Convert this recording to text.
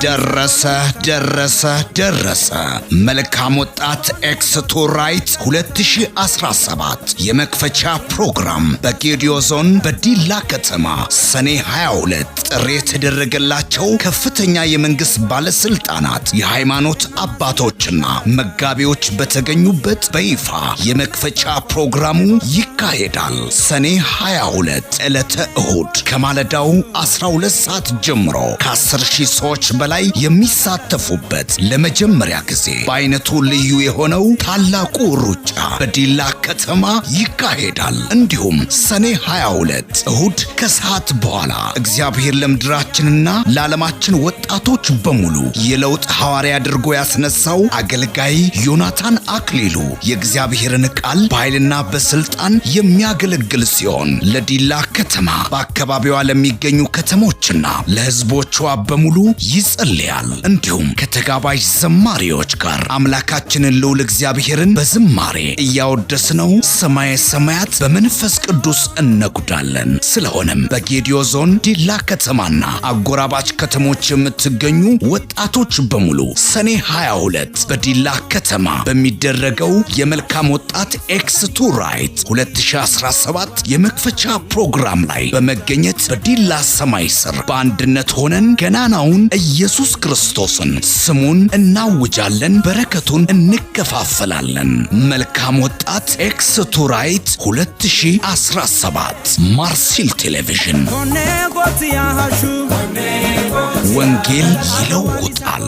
ደረሰ፣ ደረሰ፣ ደረሰ! መልካም ወጣት X2 Right 2017 የመክፈቻ ፕሮግራም በጌዲዮ ዞን በዲላ ከተማ ሰኔ 22። ጥሪ የተደረገላቸው ከፍተኛ የመንግስት ባለስልጣናት፣ የሃይማኖት አባቶችና መጋቢዎች በተገኙበት በይፋ የመክፈቻ ፕሮግራሙ ይካሄዳል። ሰኔ 22 ዕለተ እሁድ ከማለዳው 12 ሰዓት ጀምሮ ከ10 ሺህ ሰዎች በላይ የሚሳተፉበት፣ ለመጀመሪያ ጊዜ በአይነቱ ልዩ የሆነው ታላቁ ሩጫ በዲላ ከተማ ይካሄዳል። እንዲሁም ሰኔ 22 እሁድ ከሰዓት በኋላ እግዚአብሔር ለምድራችንና ለዓለማችን ወጣቶች በሙሉ የለውጥ ሐዋርያ አድርጎ ያስነሳው አገልጋይ ዮናታን አክሊሉ የእግዚአብሔርን ቃል በኃይልና በስልጣን የሚያገለግል ሲሆን፣ ለዲላ ከተማ፣ በአካባቢዋ ለሚገኙ ከተሞችና ለሕዝቦቿ በሙሉ ይጸልያል። እንዲሁም ከተጋባዥ ዘማሪዎች ጋር አምላካችንን ልዑል እግዚአብሔርን በዝማሬ እያወደስነው ሰማየ ሰማያት በመንፈስ ቅዱስ እነጉዳለን። ስለሆነም በጌዲዮ ዞን ዲላ ከተማና አጎራባች ከተሞች የምትገኙ ወጣቶች በሙሉ ሰኔ 22 በዲላ ከተማ በሚደረገው የመልካም ወጣት X2 Right 2017 የመክፈቻ ፕሮግራም ላይ በመገኘት በዲላ ሰማይ ስር በአንድነት ሆነን ገናናውን ኢየሱስ ክርስቶስን ስሙን እናውጃለን፣ በረከቱን እንከፋፈላለን። መልካም ወጣት X2 Right 2017፣ ማርሲል ቴሌቪዥን። ወንጌል ይለውጣል።